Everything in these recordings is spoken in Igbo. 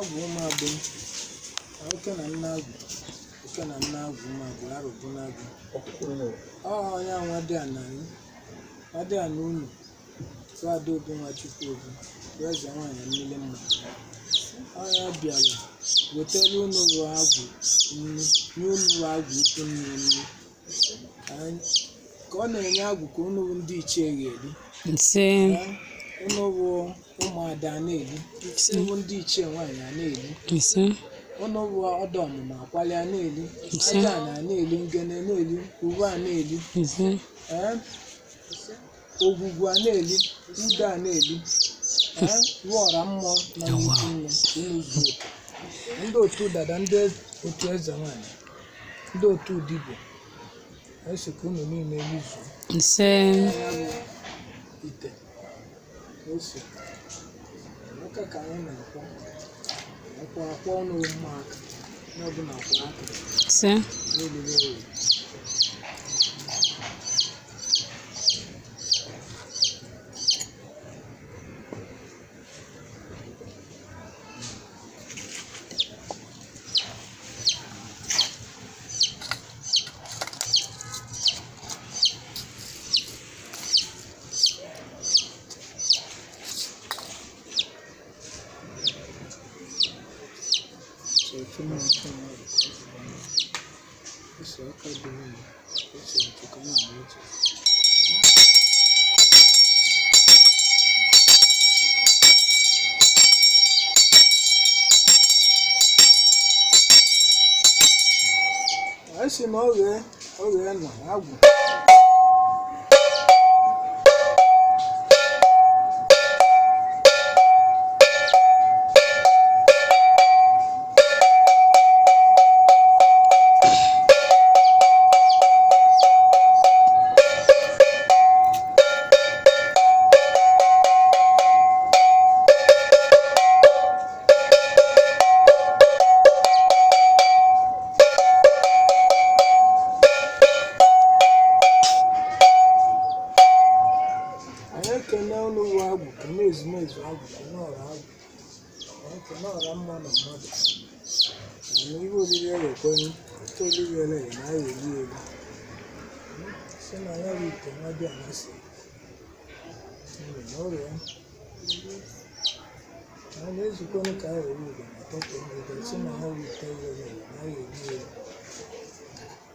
Agwụ ụmụagbụ oke na nne agwụ oke na nne agwụ ụmụagbụ arụbụ n'agwụ ọ onye anwa dị ana nwadị ana unu tụ Adaobi Nwachukwu obi bụ eze nwaanyị mmiri mma ọ ya bịara wetara unu bụ agwụ nnu nye unu bụ agwụ ikwu nne nnu ka ọ na-enye agwụ ka unu bụ ndị ichie ga-eri. Ise. Unu bụ ụmụada a na-eri, unu bụ ndị ichie nwaanyị a na-eri, Ise. unu bụ ọdọ ọmụmụ akwali a na-eri, Ise. aja na a na-eri, ngene na-eri, uwe a na-eri, Ise. ee, ogwugwu a na-eri, ude a na-eri, ee, rụọ ọra mmụọ nọ n'ikwu nne ka unu zuo oke. Ndị otu dada, ndị otu eze nwaanyị, ndị otu dibịa, anyị sị ka unu niile rizuo. Ise. Ya bụ ite ose aka ka anyị na-akwọ akwọ akwọ ọnụ mma aka onye ọbụla akwọ aka Ise. n'olulu oyi. So otu mma nke mmadụ ka ọ fụrụ ọnụ. Ose aka dị mma, ose ntụ ka m na-eche. Anyị sị na ọ ghee ọ ghee na agwụ. Anyị ekene unu bụ agwụ, kene ezumezu agwụ, kene ọra agwụ, anyị kene ọra mma na mmadụ. Mana ihe oriri ewekwenye, otu oriri eleghị na anyị eri eri. Si na ya bụ ite nwa dị amasị. Na ọrịa. Anyị na-ezukọnụ ka anyị were ugo na tọtọ ugo, si na ya bụ ite eleghị na anyị eri eri.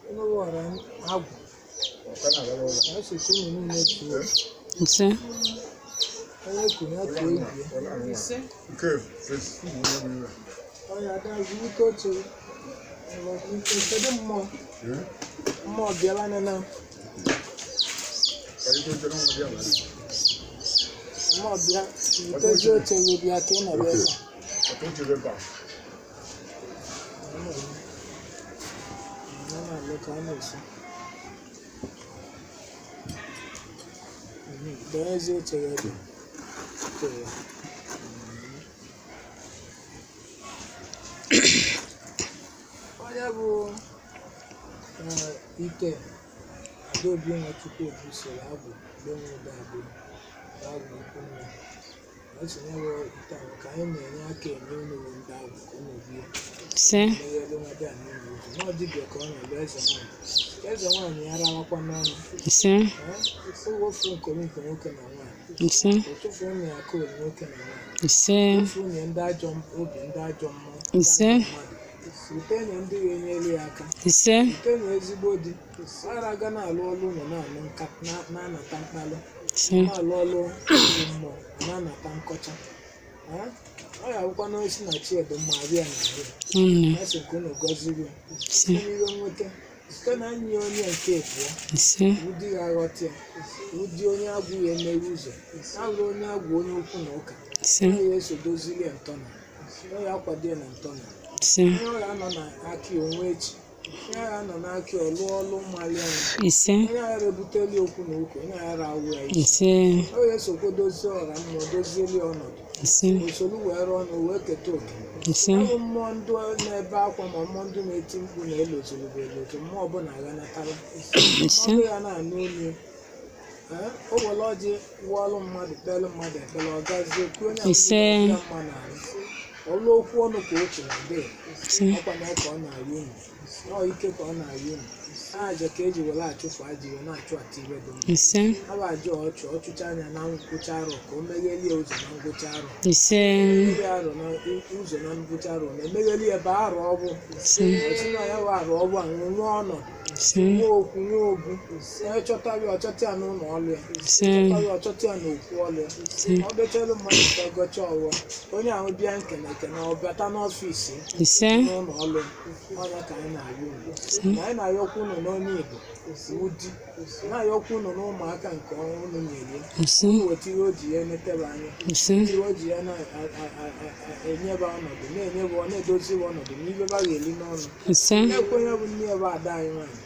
Unu bụ ọra agwụ, anyị sị ka unu niile tuo. Ise. Onye kunye tụọ ibe ya. Onye ada zụlite oche kedu mmụọ mmụọ bịara nana mmụọ bịa zụtezi oche gị bịa ka ị nọrọ ebe a. Ọ na-alụ ka a na-esi. Dọnyezie oche gị ebe. Oche ya. Onye bụ ite Adaobi Nwachukwu Obi soro agwụ gbenwe ụda abụọ agwụ ikwu nne. Ọ sị na ya bụ ite ahụ ka anyị na-enye aka enye unu bụ ndị agwụ ka unu rie. Ise. Meghelu nwa bịa n'ụlọ ụzọ. Na ọ dibịa ka ọ na-alụ eze nwaanyị. Eze nwaanyị ya rawakwa n'ọnụ. Ise. Owofu nkorinko nwoke na nwaanyị. Ise. Ụtụfu ụmụ ya koolu nwoke na nwaanyị. Ise. Ụtụfu ụmụ ya ndị ajọ obi, ndị ajọ mmụọ, ndị Ise. ajọ mmadụ. Utenye ndị ga-enyere ya aka. Ise. Utenye ezigbo di. Ara ga na-alụ ọlụ ụlọ na-anụ nka na-anata mkpalụ. Ise. Na-alụ ọlụ ụlọ mmụọ na-anata nkọcha. Ọ ya akwụkwọ n'osi na chi edo mma abịa na ahụ. Amen. Ya sị ka unu gọziri ya. Ise. Site n'ihe nweta, site na nye onye nke abụọ. Ise. Ụdị ya aghọta ya, ụdị onye agwụ ya emeghe ụzọ, alụ onye agwụ onye okwu na ụka, Ise. onye ya eso dozili ya ntọna, onye ya akwado ya na ntọna, Ise. onye ọrịa nọ n'aka ya onwe echi, onye ọrịa nọ n'aka ya ọlụ ọlụ mmali anya, Ise. onye aghara ebuteli okwu na ụka, onye aghara awụ ya isi, Ise. onye esokwa dozie ọra mmụọ dozieli ya ọnọdụ, Ise. usoro wee rụọ ọnụ wee keta oke. Ise. Ọ bụ mmụọ ndị na-ebe akwa ma mmụọ ndị na-eti mkpu na-elozuru bụ elozu, mmụọ ọbụla aghanatala. Ise. Ọbụ ya na-anụ olu ya. O were ọjị wụọlụ mmadụ kpelụ mmadụ ekpere ọ gazie kwuo onye ahụ Ise. ya mma n'ahụ. Ọlụ okwu ọnụ ka o kwuru dị ọkwa na ka ọ na-arị unu ọ ike ka ọ na-arị unu aja ka eji were achụfu aja iwe na-achụ ata iwe dị mma Ise. Ha bụ aja ọchụ ọchụcha anya na ngwụcha arọ ka o meghelie ụzọ na ngwụcha arọ Ise. megheli arọ na ụzọ na ngwụcha arọ na emegheli ebe arọ ọbụ Ise. ọsị na ya bụ arọ ọbụ a nwee ọnọdụ Ise. nwee okwu nwee obu onye chọta ya ọchọta ya n'ụlọ ọlụ ya Ise. chọta ya ọchọta ya n'okwu ọlụ ya ọ bịachala mmadụ ka gọcha ọwụwa onye ahụ bịa nkene ekene ọ bata n'ọfịs ya Ise. n'ụlọ ọlụ ọnya ka anyị na-arịọ unu na anyị na-arịọkwa unu n'onye Igbo ụdị na-arịọkwa unu n'ụmụaka nke unu nyere ya Ise. unu weta ihe o ji ya enetebe anya Ise. ihe o ji ya na-enyebe ọnọdụ na-enyebe ọ na-edozibe ọnọdụ na ibe ba ga-eli n'ọnụ Ise. na-ekwenye bụ nne ya bụ ada anyị nwaanyị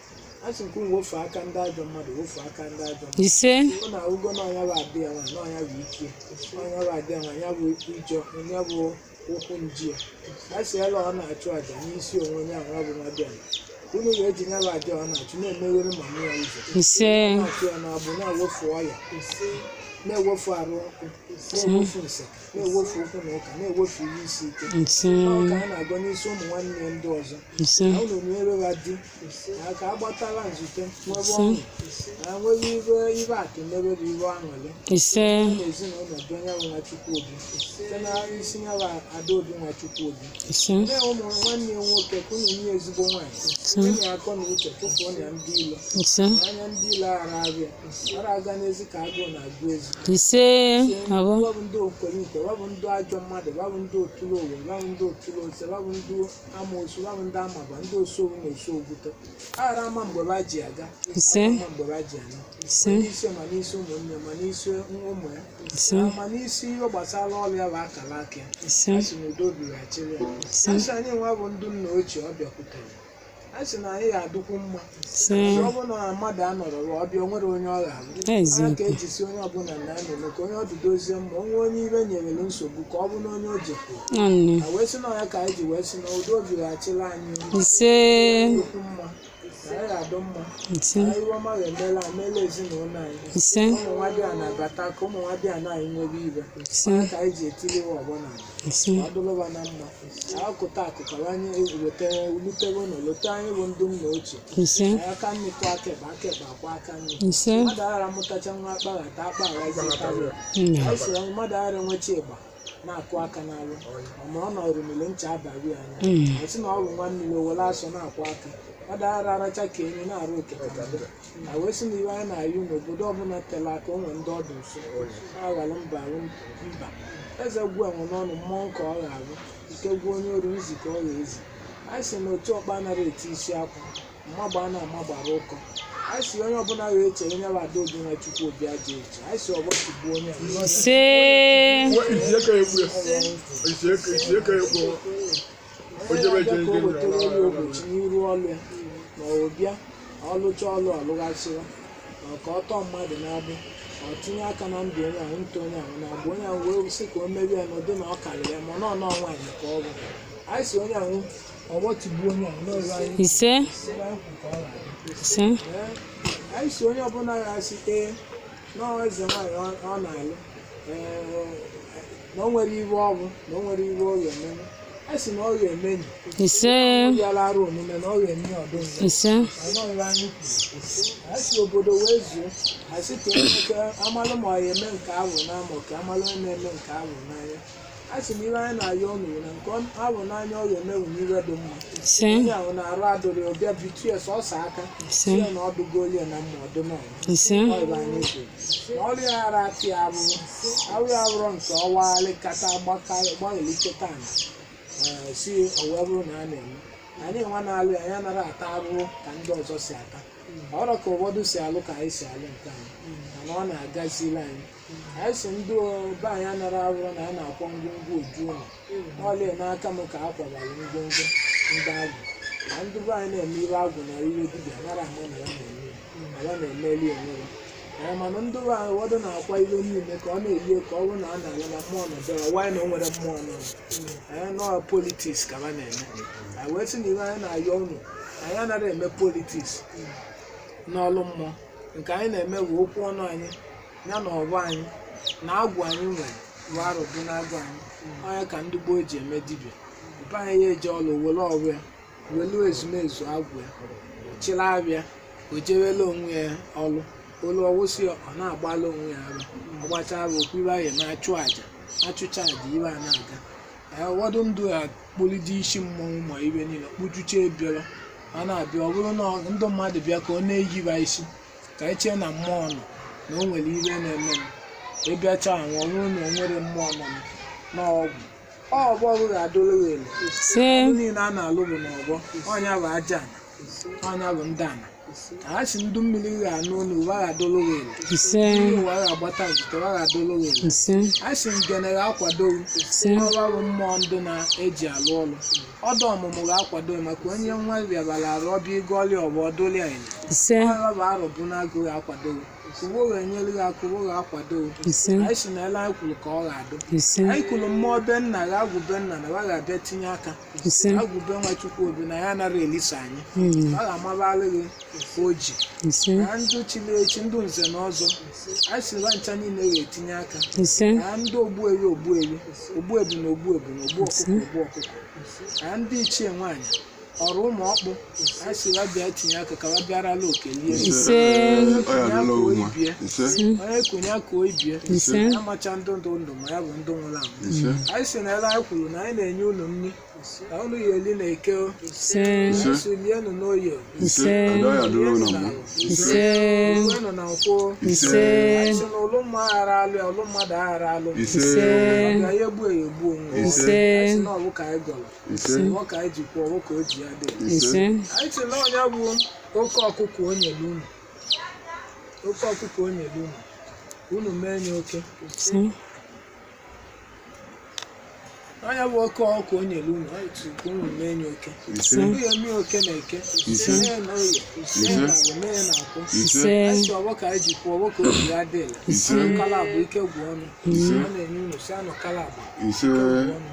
a sị nke unu wofe aka ndị ajọ mmadụ wofe aka ndị ajọ mmadụ Ise. ọ na-ahụgo na ọnya bụ adị ya nwaanyị na ọnya bụ ike ọnya bụ adị ya nwaanyị ya bụ ijọ ya bụ ụkwụ nji ya a sị ela ọ na-achụ àjà n'isi onwe onye ahụ ya bụ nwa bịa unu ga-eji ya bụ àjà ọ na-achụ na-emeghere mama ya ụzọ Ise. na-achụ ya na-abụ na-ewefu ọya na-ewefu arụ ọkụ na-ewefu nsị na-ewefu ụkwụ na ụka na-ewefu ihe isi ike Ise. ọ ka a na-agọ n'isi ụmụ nwanne ndị ọzọ Ise. na unu nyere ha di na ka agbatala nzute nwebe ọṅụ na nwebe ibe ibe akụ n'ebe bụ ibe aṅụrị Ise. na ezinụlọ dị onye bụ Nwachukwu obi site na isi ya bụ Adaobi Nwachukwu obi Ise. nne ụmụ nwanne ya nwoke ka unu nye ezigbo nwaanyị enyi akọ na uche tụfuo na ndị ilo Ise. anya ndị ilo aghara abịa ara aga n'ezi ka agụụ na-agụ ezi Ise. Abụ. wabụ ndị okwerikwe wabụ ndị ajọ mmadụ wabụ ndị otulu owe wabụ ndị otulu ose wabụ ndị amoosu wabụ ndị amaba ndị osowu na osoogwute aghara ama mgbe ba ji aga Ise. ama mgbe ba ji ana Ise. ma n'isi ma n'isi ụmụnne ma n'isi ụmụ ya Ise. ma n'isi ihe gbasara ọrụ ya bụ akara aka ya Ise. a sị na udo bighachiri ya Ise. a sị anyị nwa bụ ndị nna ochie ọ bịakwutere a sị na anyị ga-adịkwu mma Ise. ọ bụrụ na mmadụ anọrọ ọ bịa o nwere onye ọ ga-alụ Eziokwu. anya ka eji si onye ọbụla na anọ ka onye ọdụ dozie mma onwe onye ibe nyerere nsogbu ka ọ bụ na onye o jekwuru Nwanne. a wee sị na ọya ka anyị ji wee sị na udo bighachila anyị Ise. nnukwu mma na anyị ga-adụ mma Ise. na iwe ọma ga-emela emela ezinụlọ anyị Ise. ụmụ nwa bịa na-abata ka ụmụ nwa bịa na anyị nwebe ibe Ise. ka anyị ji etiri wa ọgbọ na Ise. ọ dụlụba na mma akụta akụkọ anyị wetara lutebe na lote anyị bụ ndị nna ochie Ise. aka nri kwụ aka ekpe aka ekpe akwa aka nri Ise. mmadụ aghara mụtacha nwa akpaghata akpaghazi karịa Nna. anyị sịrị mmadụ aghara enwecha ịgba na-akụ aka n'alụ ma ọ nọrọ mmiri ncha abaghị anya Mm. ọ sị na ọ bụ nwa mmiri o were asọ na-akwụ aka mmadụ aghara aracha ka enyi na-arụ oke ka mbe na wee sị na iwe anyị na-ayụ n'obodo ọbụla tere aka o nwere ndị ọdụ nso aghara mba arụ mba eze gwu enwe n'ọnụ mmụọ ka ọ ga-arụ ike gwuo onye oru nzi ka ọ ga-ezi anyị sị na otu ọkpa anaghị eti isi akwa mmagba na amagbara ụkọ anyị sị onye ọbụla ga-eche onye bụ Adaobi Nwachukwu obi aja eche anyị sị ọgbọ tigbuo onye a. Ise. Onye na-abịa ka o wetara ya ogbochi n'iru ọlụ ya ma ọ bịa ọlụcha ọlụ ọlụghachịwa ma ka ọ tọọ mmadụ na-abụ ọ tinye aka na ndụ onye ahụ ntụ onye ahụ na-abụ onye ahụ wee sị ka o merie ya n'ụdị na ọ karịrị ya ma ọ nọ nọọ nwaanyị ka ọ bụ anyị sị onye ahụ ọgbọ tigbuo onye ahụ n'ọrụ anyị Ise. ebe anyị kwụ ka ọ ga-adị. Ise. Ee, anyị si onye ọbụla ga-asị ee nọọ eze nwaanyị ọ na-alụ ee, na o nwere iwe ọ bụ na o nwere iwe ọ ga-emenwu a sị na ọ ga-emenyi Ise. ọ bịara arụ omume na ọ ga-eme ọdụ nze Ise. anọghị anyị kwuru a sị obodo wee zuo a sị ka enweta amalụ ma ọ ga-eme nke ahụ n'ama ka amalụ onye na-eme nke ahụ n'anya a sị na iwe anyị na-ayọ ọnụ na nke ahụ n'anya ọ ga-eme bụ n'iwe dị mma Ise. onye ahụ na-arụ adụrị ọbịa bitu ya sọsọ aka Ise. si ya na ọdụgo olie na mma ọdụ n'ọnụ Ise. Ọ bụ anyị kwuru na ọrụ ya ghara atị ya abụrụ arụ ya abụrụ nke ọwagharị kata gbaghelite taa si o wee bụrụ na a na-eme anyị nwa na-alụ ya anyị anaghị ata arụrụ ka ndị ọzọ si ata ọrụ ka ụfọdụ si alụ ka anyị si alụ nke anyị mana ọ na-agazili anyị anyị si ndị be anyị anara arụrụ na a na-akwọ ngwongwo oju ụlọ ọlịa n'aka m ka a kwabara ngwongwo ndị agwụ na ndị be anyị na-eme ibe agwụ na iwe dibịa nara ama na ya na-eme ya na ya na-emeli onwe ya. Ee, mana ndị be anyị ụfọdụ na-akwa iwe niile ka ọ na-eyi ka ọ bụrụ na a na-alụ na mmụọ nọ bịara nwaanyị na o nwere mmụọ nọ anyị nọọ politiks ka ha na-eme anyị wee sị na iwe anyị na-ayọ unu anyị anaghị eme politiks n'ọlụ mmụọ nke anyị na-eme bụ okwu ọnụ anyị ya na ọgbọ anyị na agwụ anyị nwere bụ arụbụ n'agụ anyị Onye ka ndị gboo ji eme dibịa. Mpa anyị ya eje ọlụ were ọrụ ya, welu ezumezu agwụ ya, chịrị abịa, o jewela onwe ya ọlụ. Olu ọwụsị ọ na-agbalụ onwe ya arụ. Ọgbacha arụ okwu ibe anyị na-achụ àjà, achụcha àjà ibe a na-aga. Ụfọdụ ndụ a kpụlide isi mmọnwụ ma ibe niile kpujucha ebiara a na-abịa. Ọ bụrụ na ndị mmadụ bịa ka ọ na-eyiba isi ka echee na mmụọ nọ na o nwere ibe na-eme m ịbịacha anwụ. Ọ bụrụ na o nwere mmụọ nọ n'ọgwụ ọgbọ ga-adụrụ ya elu. Ise. Ọrụ niile a na-alụ bụ n'ọgbọ ọnya bụ aja ana, ọnya bụ ndị ana. A sị ndụ mmiri ga-anụ olu ụwa ga-adụrụ ya elu. Ise. Ndị ụwa ga-agbata nzute ụwa ga-adụrụ ya elu. Ise. A sị ngene ga-akwado Ise. ọrụ bụ mmụọ ndụ na-eji alụ ọrụ. Ọdụ ọmụmụ ga-akwado ya maka onye nwa bịabara arụ ọbịa ịgọli ọgbọ ọdụlịa elu. Ise. Ọrụ bụ arụbụ n'agụ ga-akwado uwe ga-enyere gị aka, uwe ga-akwado. Ise. Anyị sị na ele anyị kwuru ka ọ ga-adụ. Ise. Anyị kwuru mmụọ be nna ga-agwụ be nna na wa ga-abịa tinye aka. Ise. Agwụ be nwa Chukwu obi na ya anara elisa anyị. Mm. Ọ ga-amabalị gị oji Ise. na ndụ chiri echi, ndụ nze na ọzọ. Anyị sị na ncha niile ga-etinye aka. Ise. Na ndị ogbuewi ogbuewi, ogbuebi na ogbuebi na ogbu ọkụkọ ogbu ọkụkọ, na ndị ichie nwaanyị ọrụ ụmụ ọkpụ, anyị sị ha bịa tinye aka ka ha bịarala oke lie. Ise. Ọ ya adịla owu mma. Ise. Onye konye aka oibie Ise. amacha ndụ ndụ ndụ ma ya bụ ndụ nwụrụ anwụ. Ise. Anyị sị na ele anyị kwuru na anyị na-enye unu nri na unu ya eli na eke o. Ise. Anyị sị lienụ n'oye o. Ise. Ada ya adịla owu na mbụ. Ise. Lienụ na nkwụ o. Ise. Anyị sị na ụlụ mma aghara alụ ya, ụlụ mmadụ aghara alụ. Ise. Ọbịa ya egbu ya egbu onwe ya. Ise. Anyị sị na ọwụ ka anyị gọrọ, Ise. ọwụ ka anyị ji kwuo, ọwụ ka o ji ya dị. Ise. Anyị sị na ọnya bụ oke ọkụkọ o nyere unu, oke ọkụkọ o nyere unu, unu mee ya oke. Ise. Ọnya bụ oke ọkụkọ o nyere unu, anyị sị ka unu mee ya oke. Ise. Unu ya eme oke na eke, Ise. mee ya na oye, mee ya na agwụ, mee ya na akwụ. Ise. Anyị sị ọwụ ka anyị ji kwuo, ọwụ ka o ji ya dị. Ise. Kala bụ ike gwụ ọnụ. Ise. Ọ na-enye unu si anụ kala bụ Ise.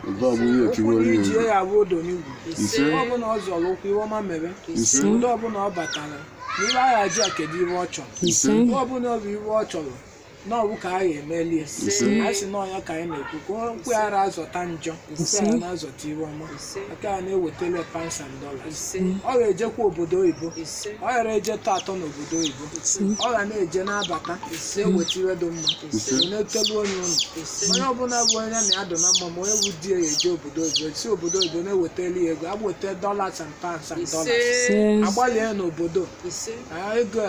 Ụba bụ ihe ụkwụ tiwara na iji ya. ya abụ odo n'igwu. Ise. Ebe ọbụla ọ zọrọ ụkwụ iwe ọma mere. Ise. Ndị ọbụla ọ batara n'iwe agha ji a kedu iwe ọ chọrọ. Ise. Ebe ọbụla ọ bụ iwe ọ chọrọ na ọwụ ka a ga-emelie. Ise. Anyị sị na ọnya ka anyị na-ekwu ka nkwụ ghara azọta njọ, nkwụ ghara na-azọta iwe ọma, aka ya na-ewetara pounds and dollars. Ọ ga-ejekwa obodo oyibo, ọ ghara eje tọ atọ n'obodo oyibo, ọ ga na-eje na-abata na-eweta iwe dị mma na-etelu onye ụlọ. Onye ọbụla bụ onye na ya dụ na mma ma onye bụ di ya eje obodo oyibo, si obodo oyibo na-ewetali ya ego, agbaweta dollars and pounds and dollars. Ise. Agbalịa n'obodo ego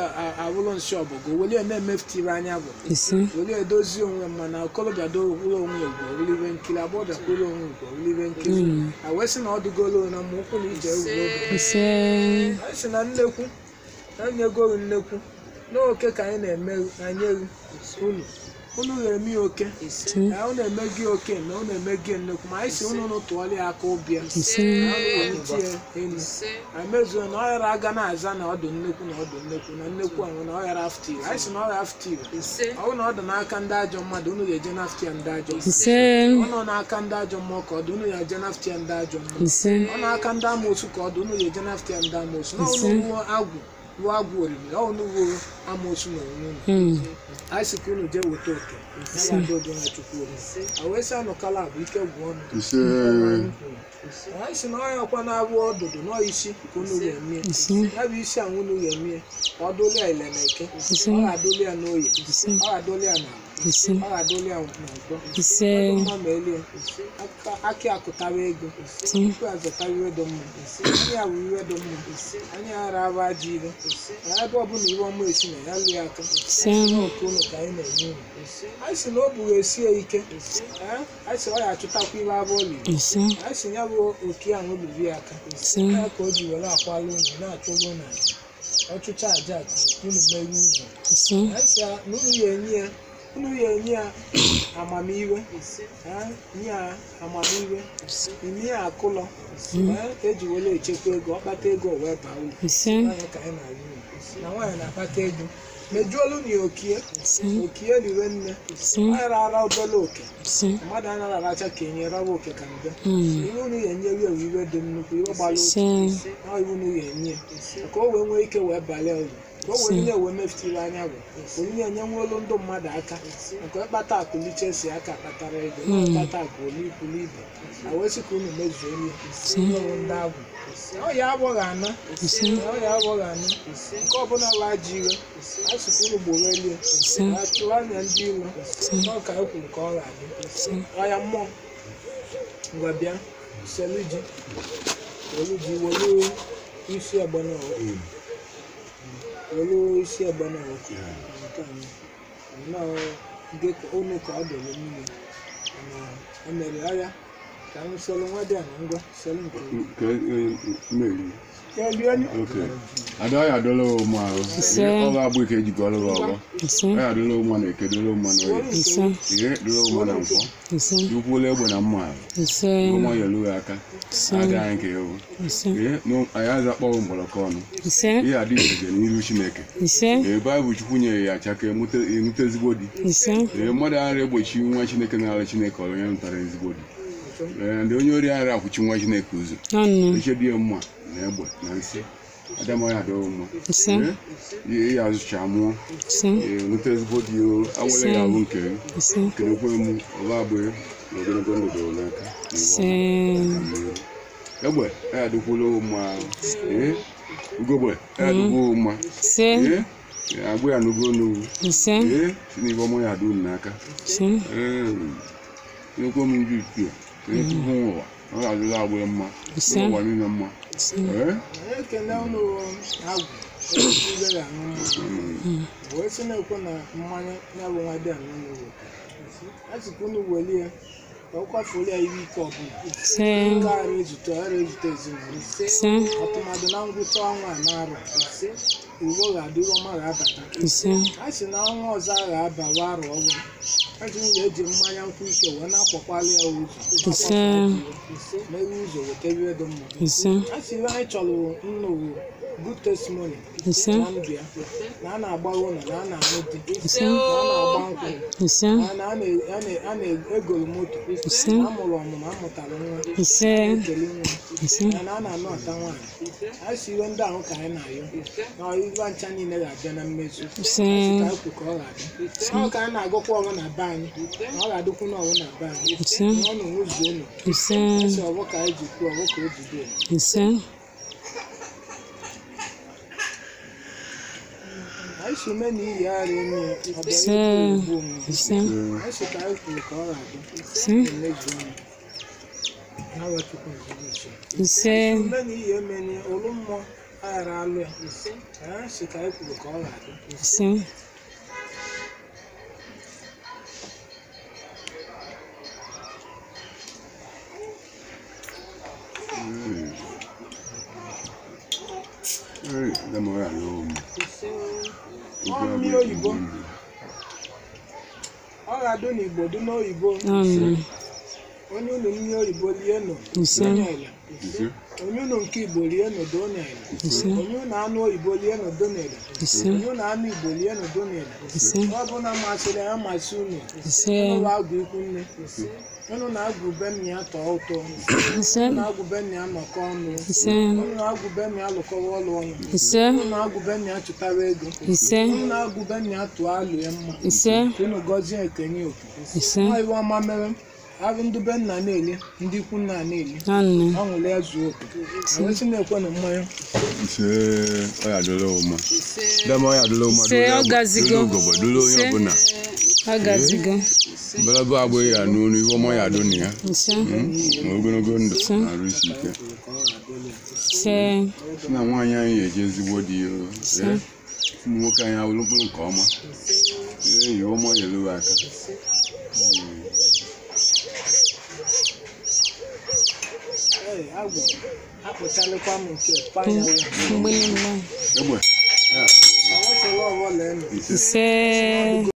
awụrụ nsị ọbọgwụ welie na-emefuta ibe anya bụ Ise. welie edozi onwe m. Mana okorobịa dokwuru onwe ugwu owulibe nkiri, agbọbịa kwuru onwe ugwu owulibe nkiri. A wee sị na ọ dụgolo na mma ụkwụ na ije egwuregwu. Ise. Anyị sị na nnekwu na nyego nnekwu n'oke ka anyị na-eme anyị unu, unu ga-eme ya oke na unu eme gị oke na unu eme gị nnekwu. Ma anyị sị unu unu tụọla ya aka ụbịa Ise. na unu welitie elu emezuo na ọ ghara aga na-aza na ọdụ nnekwu na ọdụ nnekwu na nnekwu anwụ na ọ ghara afta iwe. Anyị sị na ọ ghara afta iwe. Ọ bụrụ na ọ dị n'aka ndị ajọ mmadụ, unu ga-eje nafta ya ndị ajọ mmadụ. Ise. Ọ nọ n'aka ndị ajọ mmụọ ka ọ dị, unu ga-eje nafta ya ndị ajọ mmụọ. Ise. Ọ n'aka ndị amoosu ka ọ dị, unu ga-eje nafta ya ndị amoosu. Na unu wuo agwụ wuo agwụ oriri, ọ unu wuo amoosu na onwe unu. Mm. Anyị sị ka unu jee weta oke ya bụ ada obi nwa Chukwu obi. A wee sị anụkala bụ ike gwụ ọnụ. Ise. Anyị sị na ọya kwa na-abụ ọdụdụ nọọ isi ka unu ga-eme. Ise. Ya bụ isi ahụ unu ga-eme ka ọ dụlụ ya ile na eke, Ise. ọ ga-adụlụ ya n'oye, Ise. ọ ga-adụlụ ya n'ala, Ise. ọ ga-adụlụ ya na nkwọ. Ise. Mma ma elie akị akụtara ego tupu azụtara iwe dị mma. Anya bụ iwe dị mma, anya ghara abụ ajọ iwe na ebe ọbụla iwe ọma esi na ya lụ ya aka. Ise. Oke unu ka anyị na-enye unu. Anyị sị na o buru esie ike. Ee, anyị sị ọ ya achụtakwa iwe abụ olili. Ise. Anyị sị ya bụ oke ahụ lụrụ ya aka. Ise. Ya ka o ji were akwala unu na-achụrụ unu aja. Ọchụcha aja ka unu merie ụzọ. Ise. Anyị sị na unu ya enye ya, unu ya enye ya amamihe. Ee, nye ya amamihe, nye ya akụlọ. Ee, eji were echekwa ego, ọ kpata ego o wee baa uru. Ise. Nwaanyị ka anyị na-arịọ unu na nwaanyị na-akpata ego mejuolu na ya okie Ise. okie riwe nne. Ise. Ọ ghara ara obere oke. Ise. Mmadụ anaghị aracha ka enye rawa oke ka mbe. Mm. Ihe unu ya enyewi ewu. iwe dị nnukwu iwe gbara otu na iwu na ya enye ka o wee nwee ike wee balie uru ka o wee na-ewe mefutiri anya bụ onye enye nwe olu ndị mmadụ aka nke ịkpata akụ lichesi aka kpatara ego na ịkpata akụ olikwulu ibe a wee sị ka unu mezuo ihe ọrụ ndị agwụ ọ ya agbọghọ ana ọ ya agbọghọ ana nke ọbụla la ji iwe a sị ka unu gboro elie a chụrụ anya ndị iro ọ ka e kwuru ka ọ ga-adị ọ ya mmụọ ngwa bịa selu ji welu ji welu isi ọgbọnọ welu isi ọgbọnọ nke a nnọọ unu ka ọ dọrọ mmiri na o mere ọya ka m selu nwa dị ana ngwa selu nke Ada ya adọla ụmụ ahụ ọ ga-agbụ ike ejikọrọ gị ọgbọ ya adọla ụmụ na eke dọla ụmụ na oye ihe dọla ụmụ na nkwọ dukwuola egbe na mma ahụ ụmụ ya elughị aka ada anyị ka ewu ihe anyị azakpọghị mgbọrọkọ ọnụ ihe adị iche n'iru Chineke ee Baịbụl Chukwu nyere ya acha ka enweta ezigbo di ee mmadụ aghara egbochi nwa Chineke na-ara Chineke ọrụ ya nụtara ezigbo di ee ndị onye ori aghara akwụchi nwa Chineke ụzọ eche dị ya mma na egbe na nsị adamaghị adọghị mma ihe ya azụcha mụọ nweta ezigbo di awele ya ahụ nke kelekwe m ọba abụghị na ogologo ndụ dọrọ n'aka egbe ya adịkwula mma ee ugogbe ya adịkwuo mma ee agbụ ya n'ugo n'ugwu ee si n'ibe ọmụ ya adị unu n'aka ee ekwe m ndị ichie onye tupu ụwa ọ ga-adịla agbụ mma ụwa niile mma ekene unu agwụ ibe ga-aṅụ mmanya wee sị na-ekwe na mmanya ya bụ nwa dị ana unu weta a sị ka unu welie ka ọ kwafuola ya iwe ike ọbụla nke ghara ezute ghara ezute ezinụlọ atụmadụ na ngwụcha ọnwa a na-arụ uwe ga-adị ọma ga-abata a sị na ọnwa ọzọ a ga-abawa arụ ọrụ a sị na eji mmanya nkwụ ike wee na-akwakwala ya ụzọ meghe ụzọ weta ihe dị mma a sị ihe anyị chọrọ nnu good testimony na ndụ ya na a na-agba ụlọ na a na-anụ di na a na-agba nkwụ na a na-egolu moto na amụrụ ọmụmụ amụtara nwa ekele nwa na a na-anụ ata nwaanyị a sị ihe ndị ahụ ka anyị na-ayọ na ibe ncha niile ga-abịa na mmezu ka anyị kwu ka ọ ga-adị ọ ka anyị na-agụkwa ọrụ na be anyị na ọ ga-adịkwu n'ọrụ na be anyị na ọ na onwezuo unu asị ọgbọ ka anyị ji kwuo ọgbọ ka o jide anyị si mee na iyi ara enyi ọ bịara igbu omume anyị si ka anyị kwuru ka ọ ga-adị emezu ọnụ ome na iyi emeni olu mmụọ aghara alụ ya anyị si ka anyị kwuru ka ọ ga-adị Ọ mmiri oyibo ọ ga-adụ n'Igbo dị n'oyibo onye unu mmiri oyibo lienụ donela onye unu nke Igbo lienụ donela onye unu anụ oyibo lienụ donela onye unu anụ Igbo lienụ donela ọ bụla masịrị ya masị unu unu agwụ ikwu nne unu na-agwụ be nna ya tọọ ụtọ unu na-agwụ be nna ya nọkọ ọnụ unu na-agwụ be nna ya lụkọwa ọlụ ọnụ unu na-agwụ be nna ya chụtara ego unu na-agwụ be nna ya tụọ alụ ya mma unu gọzie ekenye oke ọ iwe ọma mere arụ ndị be nna na-eli ndị ikwu nna na-eli ọṅụrụ ya zuo oke awesị na-ekwe na mmanya ise ọ ya adịla ụma dama ọ ya adịla ụma dụla ugogbe dụla onye ọbụla belebe agbụghị ya n'onu ihe ọma ya adụ na ya ma ogologo ndụ na arụ isi ike si na nwaanyị anyị eji ezigbo di ya ụmụ nwoke anyị awụrụ mkpụrụ nke ọma ee ihe ọma ya elughị aka agwụ akpụchalịkwa m nke panya Mgbe egbe ọbụla ise ise.